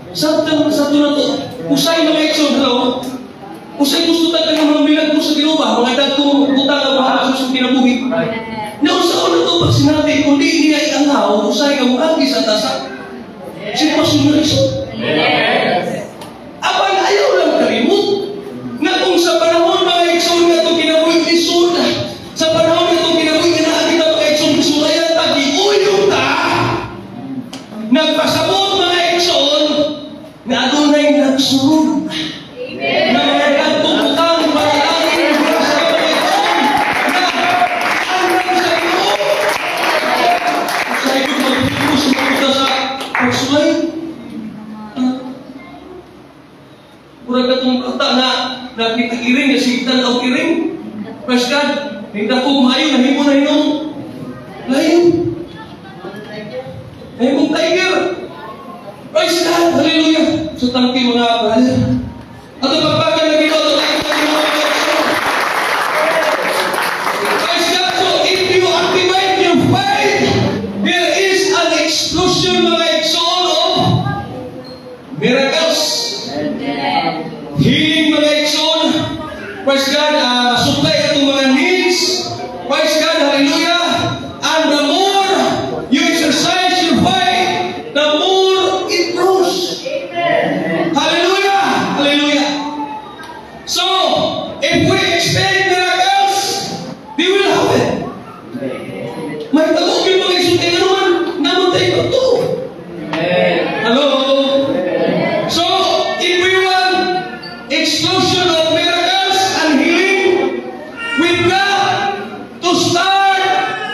A: Sabtang sa na to. Usay, mga igsoon, hello. Usay gusto ta ng mga milagro sa Ginoo ba? Mga dagkong butang nga bahala sa kinabuhi. Nausaon na to pag sinabi, kung di niya ianghaw, usay ka muagi sa tasa sitwasyon na igsoon.
D: Yes.
A: Apan ayaw lang kalimot nga kung sa panahon, mga igsoon, nga itong kinabuhi lisod, sa panahon nga itong kinabuhi nga naa kita, mga igsoon, gisulayan ta, giuyong ta, nagpasabot, mga igsoon, nga adunay nagsunod na mga dagkong butang, panalangin, grasya, mga igsoon, na andam sa Ginoo. Sa ikot magpipos sa sa pagsulay. Murag katong bata na nakita iring, nasigitan og iring. Praise God. Hindi ko maayo, nahimo na hinong layo. Nahimong tiger. Praise God. Hallelujah. So thank you, mga brother. Ato pagpakan na Ginoo, ato tayo sa Ginoo, mga igsoon. Praise God. So if you activate your faith, there is an explosion, mga igsoon, of miracles. Healing, mga igsoon. Praise God, supply atong mga needs. Praise God, hallelujah. And the more you exercise your faith, the more it grows. Hallelujah! Hallelujah. So, if we expect miracles, they will happen. May tagugin, mga igsoon, kaya naman, naman tayo pagtuo. Hello? So, if we want explosion of miracles and healing, we've got to start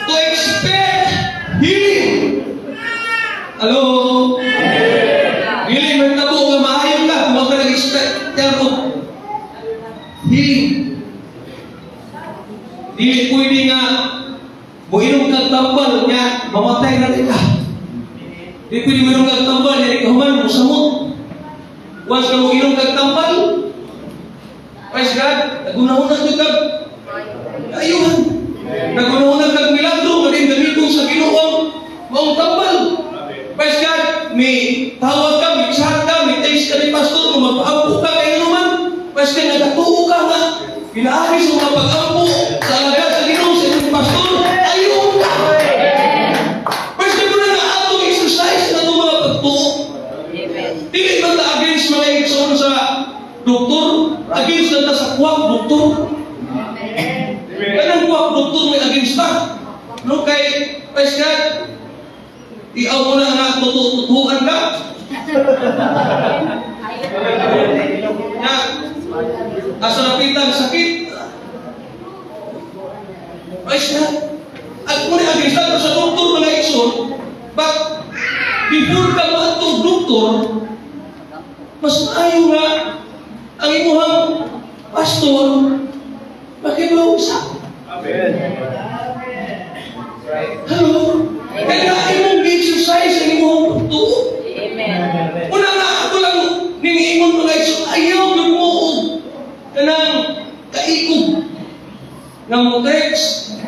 A: to expect healing. Hello? Healing, may tabo nga maayo ka kung ka nag-expect of healing. Dili pwede nga muinom kag tambal nga mamatay na ka. Di pwede muinom kag tambal nga di ka human musamot. Once ka muinom kag tambal, praise God, nagunahuna gyud kag ayuhan. Nagunahuna kag milagro nga din gamiton sa Ginoo maong tambal. Praise God, may tawag ka, may chat ka, may text ka ni pastor, kung magpaampo ka kay naman, praise God, nagatuo ka nga, pinaagi sa mga pag-ampo sa alagad sa Ginoo sa inyong pastor, ayun ka. Praise God, na nga atong exercise na itong mga pagtuo.
D: Amen.
A: Dili man ta against, mga igsoon, sa doktor, against na ta sa quack doktor. Kanang quack doktor may against ta. No kay, praise God, iaw mo na nga tututuan ka. Nga, asa napitang sakit. Praise God. At kung against ta sa doktor, mga igsoon, but before ka moadto doktor, mas maayo nga ang imuhang pastor makibaw-usap. Hello? Kaya imong exercise ang imong pagtuo.
D: Amen.
A: Una nga ako lang ningiingon, mga igsoon, ayaw gyud mo og kanang kaikog nga mo text,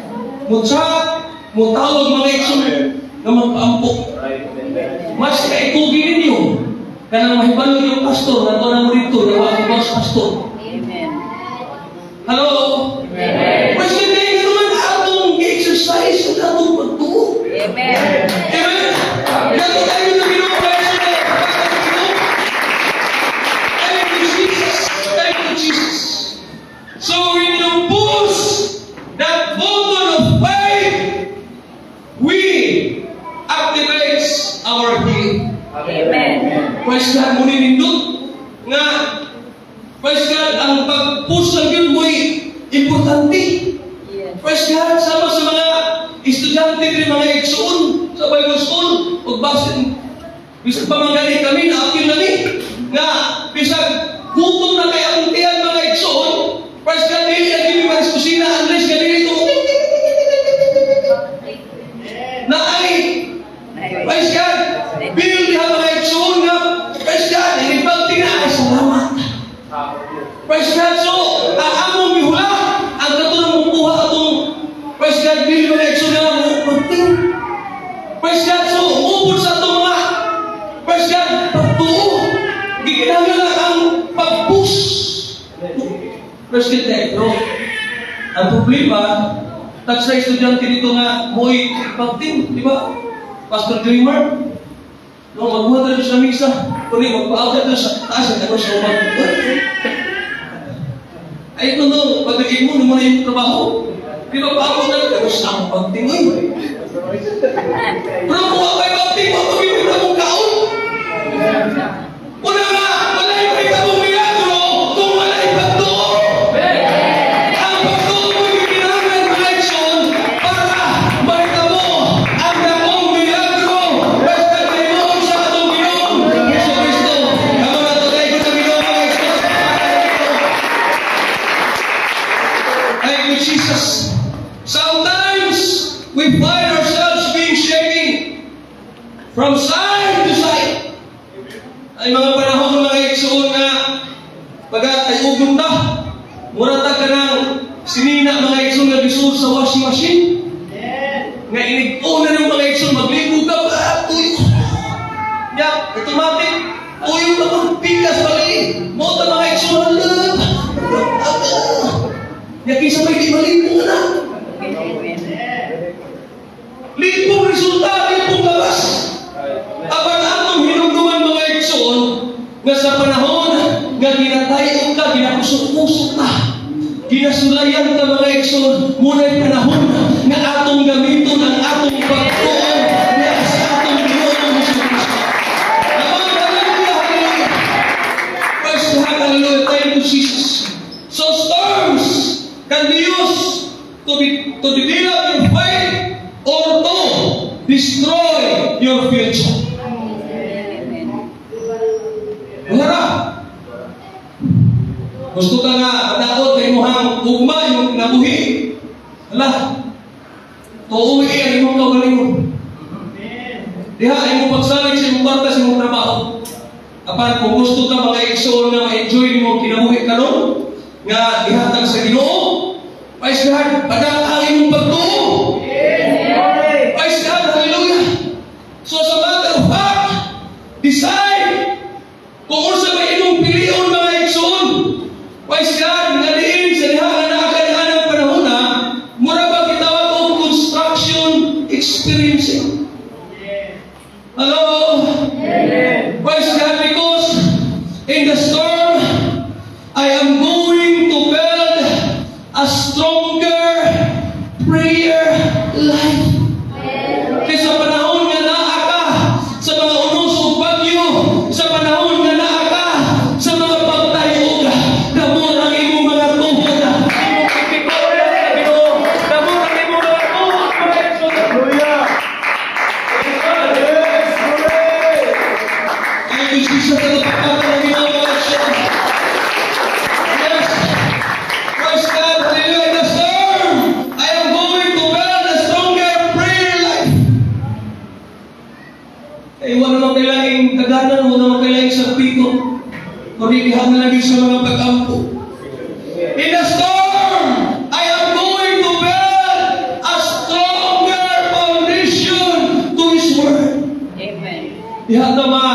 A: mo chat, mo tawag, mga igsoon, nga magpaampo. Mas kaikugi ninyo kanang mahibalo yung pastor na na mo dito na wa ko pastor.
D: Amen.
A: Hello?
D: Amen.
A: President, nga naman atong exercise sa atong pagtuo.
D: Amen.
A: Amen? Nato tayo na Ginoo kaya sa Thank you, Jesus. Thank you, Jesus. So when you push that button of faith, we activate our healing.
D: Amen.
A: Praise God, muni nindot nga praise God, ang pag-push lang yun mo'y importante.
D: Yes.
A: Praise God, sama sa mga estudyante rin, mga igsoon sa Bible School, ug basin bisag pa man gani kami naapil na ni nga bisag gutom na kay akong tiyan, mga igsoon, praise God, dili ang kami sa kusina unless nga dili to na ay. Praise God. God, dili mga igsoon nga magting. Praise God, so upod sa atong mga, praise God, pagtuo. Gikinahanglan lang ang pag-push. Praise God, pero ang problema, tag sa estudyante dito nga mo'y pagting, di ba? Pastor Dreamer, no, magbuhat na sa misa, kundi magpaawat na sa taas, ano sa ubang. Ay, ito no, pagdating mo, naman yung trabaho. Di ba paabot na pero sa ang pagtingin. Pero kung ako ay pagtingin mo, pag na mong kaon. Una nga, wala yung mahitabo milagro kung wala yung pagtuo. Ang pagtuo mo yung kinahanglan, mga igsoon, para mahitabo ang dakong milagro. Basta himuon sa atong Ginoong Hesus Kristo. Kamo na ito tayo sa Ginoo, mga igsoon. Thank you, Jesus. Sometimes we find ourselves being shaking from side to side. Ay mga panahon, mga igsoon, nga pagka ay ugon ta, mura ta ka ng sinina, mga igsoon, nga gisud sa washing machine. Nga inig-una ng mga igsoon, magligo ka ba, tuyo. Ya, automatic, tuyo ka pag pikas bali. Mo ta, mga igsoon, hala. Ya, kinsa may di maligo na. Lipong resulta, lipong labas. Apan atong hinumduman, mga igsoon, nga sa panahon nga ginatayog ka, ginakusok-kusok ka, ginasulayan ka, mga igsoon, muna'y panahon nga atong gamiton ang atong pagtuo nga sa atong Ginoong Hesus Kristo. Amen. Hallelujah, hallelujah. Praise God, hallelujah. Thank you, Jesus. So storms can be used to develop your faith or to destroy your future. Wala. Gusto ka nga madaot kay imong ugma, imong kinabuhi. Hala. Tuohi ang imong kaugalingon. Diha imong pagsalig sa imong kwarta, sa imong trabaho. Apan kung gusto ka, mga igsoon, nga ma-enjoy nimo kinabuhi karon nga gihatag sa Ginoo, praise God, padak ang imong pagtuo. Praise God, hallelujah. So sa matter of fact, decide kung unsa may imong pilion, mga igsoon. Praise God, nga diin sa diha nga naa ka diha ng panahon na, mura ba gitawag og construction experience. Hello? Praise God, because in the storm, I am going to build a stronger prayer life. Kaya sa panahon nga naa ka sa mga unos ug bagyo, sa panahon nga naa ka sa mga pagtayog, damor ang imong mga tuhod. Imong ipikon sa Ginoo. Damor ang imong mga tuhod, mga igsoon.
B: Hallelujah! Yes! Glory!
A: Thank you, Jesus, sa napakata ng Ginoo, mga igsoon. Yes. Praise God. Hallelujah. In the storm, I am going to build a stronger prayer life. Kaya wala naman kailangang kaganan, wala naman kailangang sakpito. Kundi diha na lang sa mga pag-ampo. In the storm, I am going to build a stronger foundation to His Word.
D: Amen.
A: Diha na ma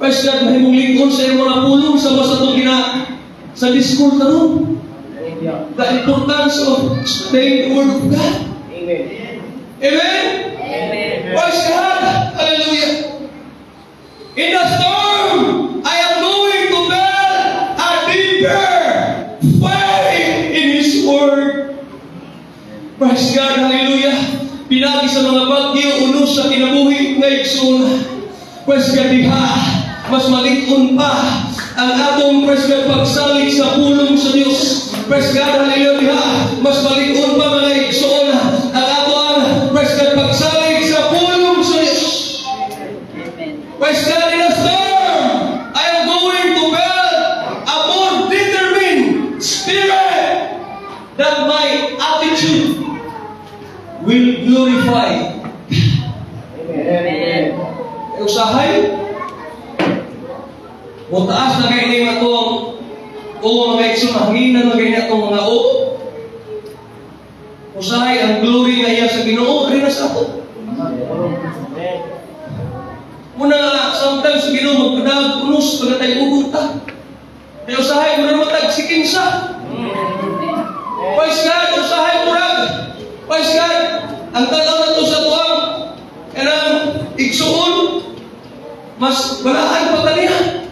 A: praise God, mahimong lingkod sa iyong mga pulong sa basta itong gina sa school karon. The importance of studying the Word of God.
C: Amen.
A: Amen?
D: Amen.
A: Praise God. Hallelujah. In the storm, I am going to build a deeper faith in His Word. Praise God. Hallelujah. Pinagi sa mga bagyo, unos sa kinabuhi nga igsoon. Praise God, diha. Mas malig-on pa ang atong, praise God, pagsalig sa pulong sa Diyos. Praise God, hallelujah, diha. Mas malig-on pa, mga igsoon, ang atong, praise God, pagsalig sa pulong sa Diyos.
D: Amen.
A: Praise God, in a storm, I am going to build a more determined spirit that my attitude will glorify.
D: Amen.
A: Ay usahay, mutaas na kayo ni atong o mga igsoon, hanginan na kayo atong mga o. Usahay ang glory nga iya sa Ginoo ari na sa ato. Muna sometimes sa Ginoo magpadag unos pagkatay ugot ta. Kaya usahay murag matag sikinsa. Praise God, usahay murag. Praise God, ang tanaw na to sa tuwang kanang igsuon, mas balaan pa ta niya.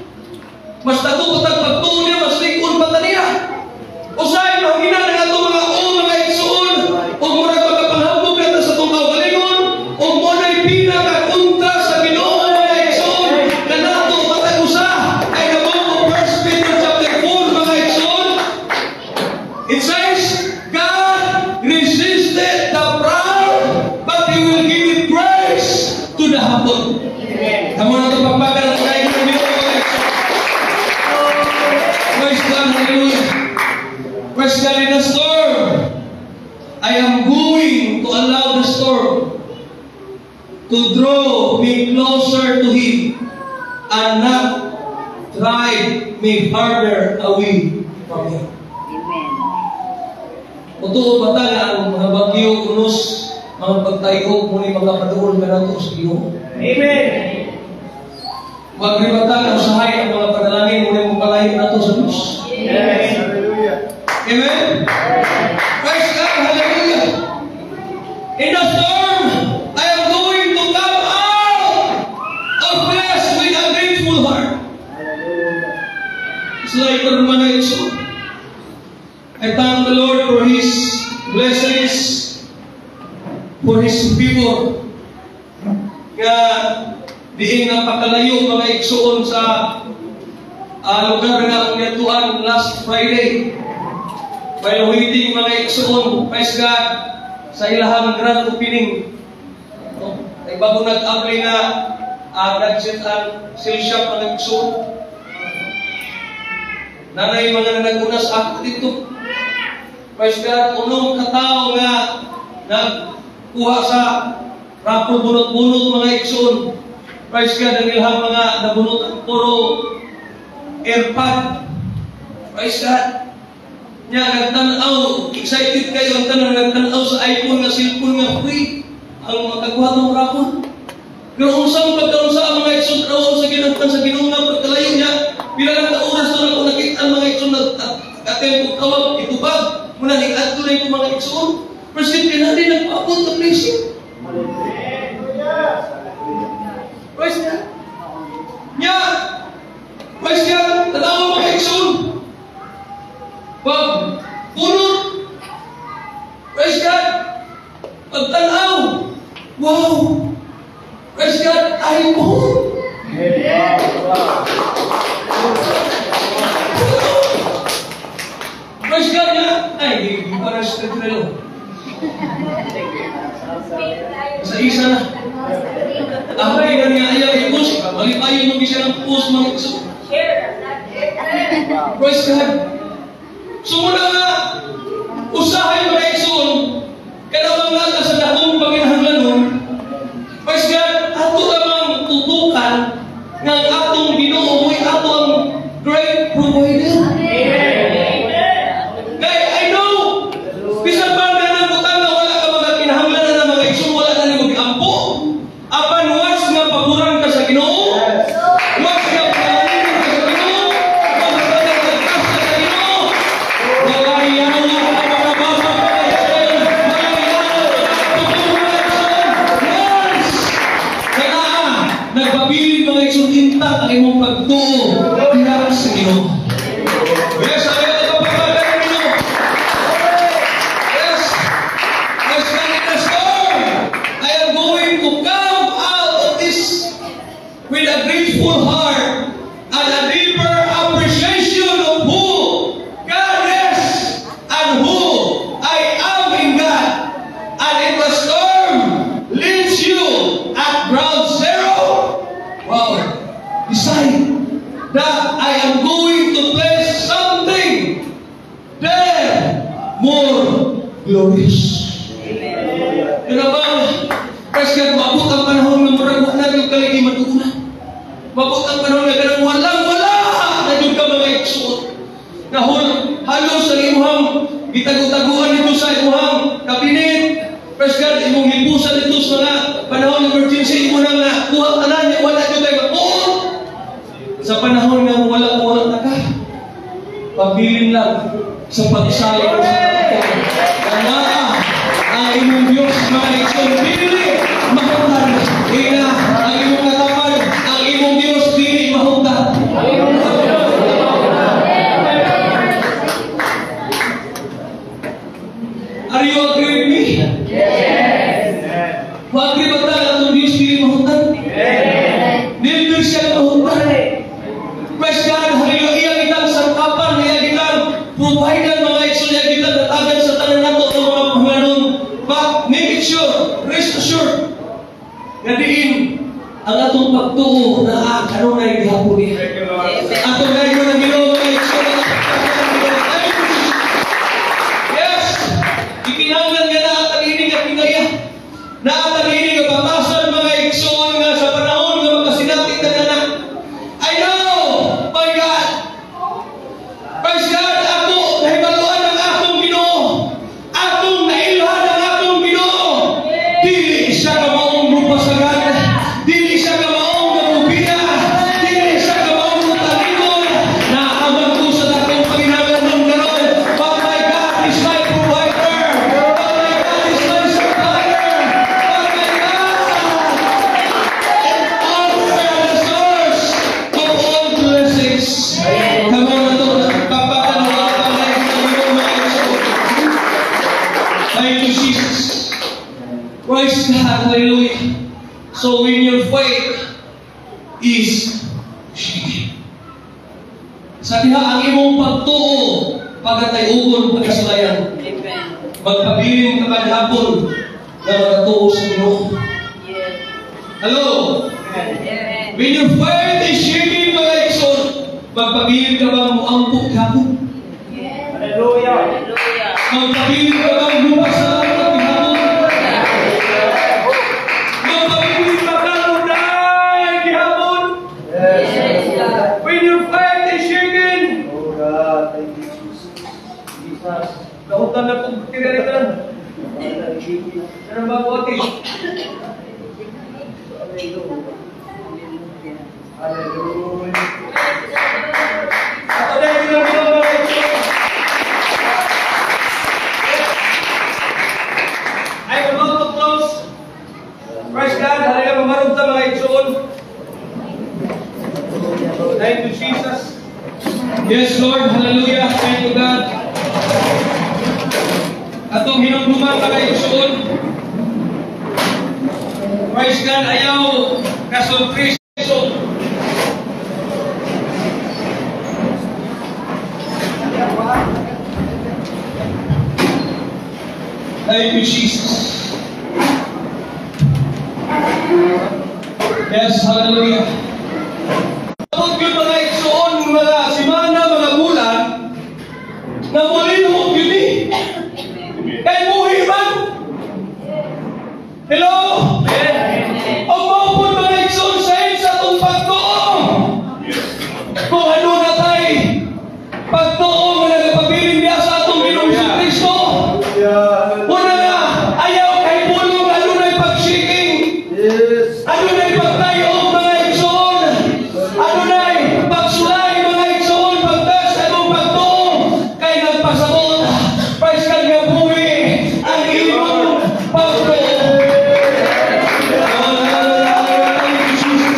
A: Mas dako pa tag pagtuo niya, mas lig-on pa ta niya. Usahay mahina ang atong mga o mga igsuon, ug murag makapanghambog na sa atong kaugalingon, ug mo na'y pinakakontra sa Ginoo, mga igsuon, kanato matag usa ay the book of 1 Peter chapter 4, mga igsuon. It says, "God resisted the proud, but He will give grace to the humble." Kamo na ito pagpagal ang kain ng Ginoo, mga igsuon. Praise God, hallelujah. Praise God, in the storm, I am going to allow the storm to draw me closer to Him and not drive me farther away from Him.
D: Amen.
A: Totoo ba ta nga ang mga bagyo, unos, mga pagtayog, muni makapaduol ka nato sa Ginoo?
C: Amen.
A: Wag rin ba ta nga usahay ang mga panalangin muni mo palayo nato sa Diyos?
B: Yes. Hallelujah.
A: Amen? Praise God, hallelujah. In the storm, I am going to come out of this with a grateful heart. It's like mga igsoon. I thank the Lord for His blessings, for His favor. Nga diin napakalayo, mga igsuon, sa lugar nga akong niadtuan last Friday. While waiting, mga igsuon, praise God, sa ilahang grand opening. No? Ay bago nag-abli nga gadget and sale shop, mga igsuon. Nanay mga nag-una sa ako dito. Praise God, unong katao nga nagkuha sa raffle, bunot-bunot, mga igsuon. Praise God, ang ilahang mga nabunot ang puro AirPod. Praise God. Nya nagtan-aw, excited kayo ang tanan nagtan-aw sa iPhone nga cellphone nga free ang makakuha ng raffle. Pero unsang pagkaunsa ang mga igsoon raw sa ginagtan sa Ginoo nga pagkalayo niya, pila lang ka oras na ako nakita ang mga igsoon na attempt og tawag itubag muna ni adto na yung mga igsoon. Praise God, kaya na nagpaabot ng blessing. Praise God. Nya, praise God, tanaw mga igsoon. Pag punot, praise God, pagtanaw, wow, praise God, iPhone. Praise God niya. Ay, hindi pa na sa trelo. Sa isa na. Ang na niya ayaw i-post. Malipayon mo siya ng post, mga igsoon. Praise God. So muna nga, usahay, mga igsoon, kanamang nata sa dakong panginahanglanon, praise God, ato lamang tutukan nga ang atong Ginoo mo'y ato ang great provider. Kay I know, bisan pa na nang butang nga wala ka mga kinahanglan na mga igsoon, wala na nimo giampo. Apan once nga paboran ka sa Ginoo, once nga panalangin ka sa Ginoo, once nga nagtrust ka sa Ginoo, wala yawa ang mga basa, mga igsoon, wala yawa mga igsoon. Yes! Kaya nagpabilin, mga igsoon, intact ang imong pagtuo diha sa Ginoo. Yes, ayaw ka pagpapagan ng Ginoo. Yes. Yes, God, in the storm, I am going to come out of this with a grateful heart and a deeper appreciation of who God is and who I am in God. And if a storm leaves you at ground zero, wow, decide that I am going to place something there more glorious. Pero ba, praise God, maabot ang panahon nga murag wa na gyud kaligi maduguna. Maabot ang panahon nga kanang walang wala na gyud ka, mga igsoon. Nahul, halos ang imuhang gitago-taguan nito sa imuhang kabinet. Sa pagsalig sa nga ang imong Diyos, mga igsoon, dili mahuntan. Ina, ang imong katapan, ang imong Diyos dili mahuntan. Are you agree with me?
D: Yes.
A: Mo-agree ba ta nga atong Diyos dili mahuntan? Never siya mahuntan. Praise God, hallelujah. Iya kitang sangkapan, iya kitang provider, mga igsoon, iya kitang natagan sa tanan nato ng mga panganon. But make it sure, rest assured, nga diin ang atong pagtuo na kanunay gihapon niya. Atong dayon ang Ginoo, mga igsoon, ang atong. Yes! Ikinahanglan nga naa ta niini nga kinaya. Naa ta niini nga batasan, mga igsoon, nga sa panahon nga makasinati ta na. I know, my God. Praise God, ako nahibaluan ang akong Ginoo. Akong nailhan ang akong Ginoo. Dili siya kamaong mupasagan. Dili siya kamaong mamubiya. Dili siya kamaong mutalikod. Naaman ko sa dakong panginahanglan karon. But my God is my provider. But my God is my supplier. But my God is the source of all blessings. Come on na to, papakanawa pa sa iyong mga igsoon. Thank you, Jesus. Praise God, hallelujah. So when your faith is shaken, sa diha ang imong pagtuo, pagkatay-ugon, pagkasulayan,
D: Amen.
A: Magpabilin ka ba hapon na magatuo sa Ginoo?
D: Yes.
A: Hello?
D: Amen.
A: When your faith is shaking, mga igsoon, magpabilin ka ba moampo gihapon?
D: Yes.
C: Hallelujah.
D: Hallelujah.
A: Magpabilin ka bang mupasalamat gihapon? Magpabilin ka bang muday gihapon?
B: Yes.
D: Yes, God.
A: When your faith is shaking,
B: Oh God, thank you, Jesus.
C: Jesus. Nahutan na kong tinaritan. Ano ba po, ate?
D: Hallelujah.
B: Hallelujah.
A: Ato na yung ginagawa, mga igsoon. I'm about to close. Praise God. Halika mamarog ta, mga igsoon. Thank you, Jesus. Yes, Lord. Hallelujah. Thank you, God. Atong hinumduman, mga igsoon. Praise God. Ayaw kasurpresa. Thank you, Jesus. Yes, hallelujah. Tapos yung mga igsoon, mga simana, mga bulan, na mulihok yun eh. Kay buhi man. Hello? Ang maupon, mga igsoon, sa sa atong pagtuo. Kung ano na tay, pagtuo nga nagapabilin niya sa atong Ginoong Kristo.
B: Hallelujah.
A: Una nga, ayaw kay pulong adunay pag-shaking.
B: Yes.
A: Adunay pagtayog, mga igsoon. Adunay pagsulay, mga igsoon, pagtas sa imong pagtuo kay nagpasabot. Praise God nga buhi ang imong pagtuo. Thank you, Jesus.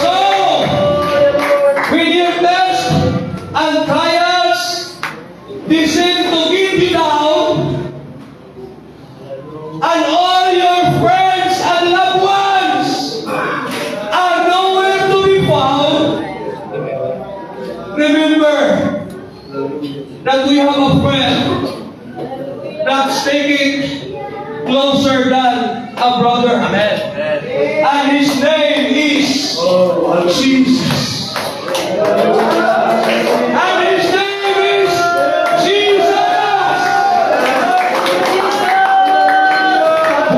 A: So, with your test and trials, they seem to give you down, and all your friends and loved ones are nowhere to be found. Remember that we have a friend that's taking closer than a brother.
C: Amen.
A: And his name is
B: Oh, hallelujah.
A: Jesus. And his name is Jesus.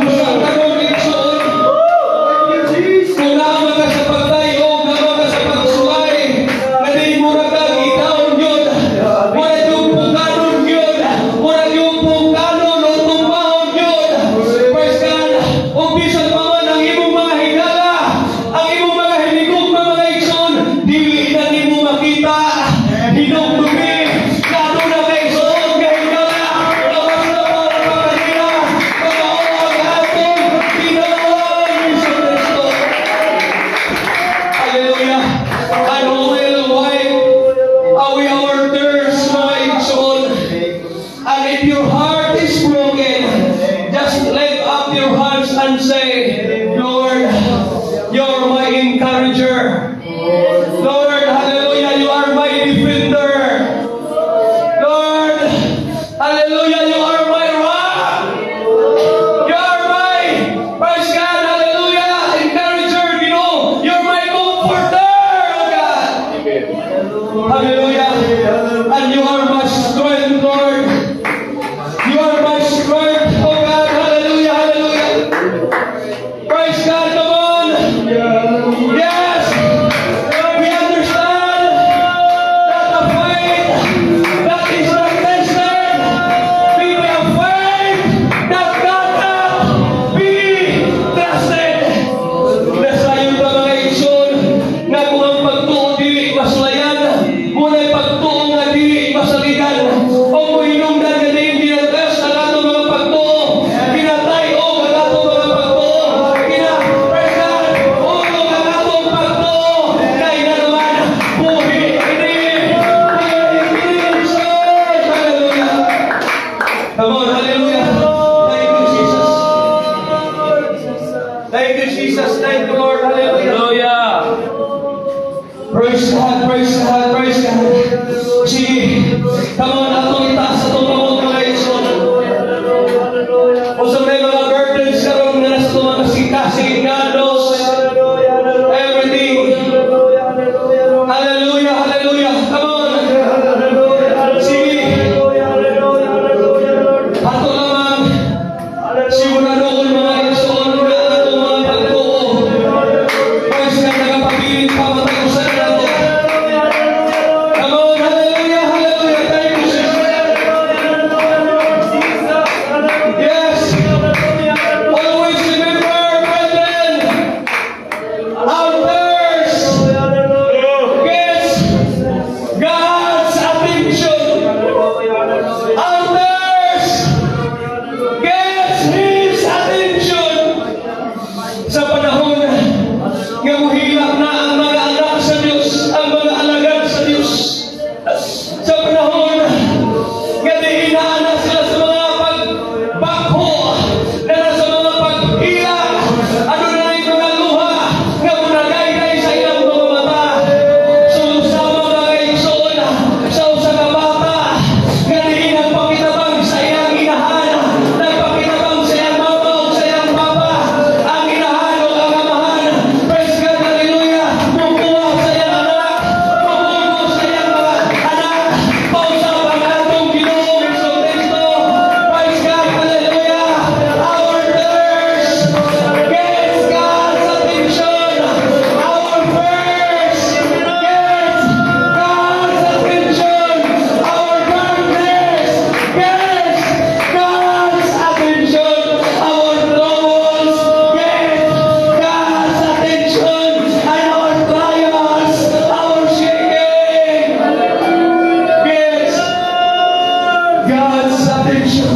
A: Busa karon, igsoon,
B: Thank you, Jesus.
A: kung naa ka sa pagtayog, naa ka sa pagsulay, nga di mo ra kag itaon yun, wala yung pukanon yun, wala yung pukanon o tumbahon yun. Praise God, ug bisan pa man ang imong mga higala, ang imong mga hinigugma, mga And if your heart is broken, just lift up your hands and say, "Lord, you're my encourager. Lord, hallelujah, you are my defender. Lord, hallelujah, you are my rock. You are my, praise God, hallelujah, encourager, Ginoo. You're my comforter, oh God. Hallelujah. And you are my strength, Lord. You are my strength, oh God. Hallelujah, hallelujah. Praise God, come on. Yes, we understand that the faith that is not tested be a faith that cannot be trusted." Nasayon pa, mga igsoon, nga kung ang pagtuo dili masulayan, mao na'y pagtuo nga dili masaligan, o muhinungdan nga diin ginatest ang atong mga pagtuo, ginatay-og ang atong mga pagtuo, gina, praise God, ulog ang atong pagtuo, kay nga naman, buhi ini, buhi ini, igsoon. Hallelujah. Come on, hallelujah. Thank you, Jesus. Thank you, Jesus. Thank you, Lord. Hallelujah.
C: Hallelujah.
A: Praise God, praise God, praise God. Sige, come on, atong itaas atong kamot, mga igsoon. O sa may mga burdens karon nga nasa atong mga kasing, God knows everything. Hallelujah, hallelujah. Come on. Sige. Ato lamang siguradoon, mga igsoon, nga atong mga pagtuo, praise God, nagapabilin pa matag usa nato. Come on, hallelujah, hallelujah. Thank you, Jesus. Yes. Always remember, brethren, our prayers gets God's attention. Our prayers gets His attention. Sa panahon nga muhilak na ang mga anak sa Diyos, ang mga alagad sa Diyos. Sa panahon nga diinaan na sila sa mga pagbakho, na sa mga paghilak, ano na yung mga luha nga munagay sa ilang mga mata. Sumusama, mga igsoon, sa usa ka bata nga diin nagpakitabang sa iyang inahan, nagpakitabang sa iyang mama o sa iyang papa, ang inahan o ang amahan, praise God, hallelujah, mukuha sa iyang anak, mukuha sa iyang mga anak, pausap ang atong Ginoong Hesus Kristo. Praise God, hallelujah. Our prayers gets God's attention. Our prayers gets God's attention. Our darkness gets God's attention. Our troubles get God's attention. And our trials, our shaking gets God's attention.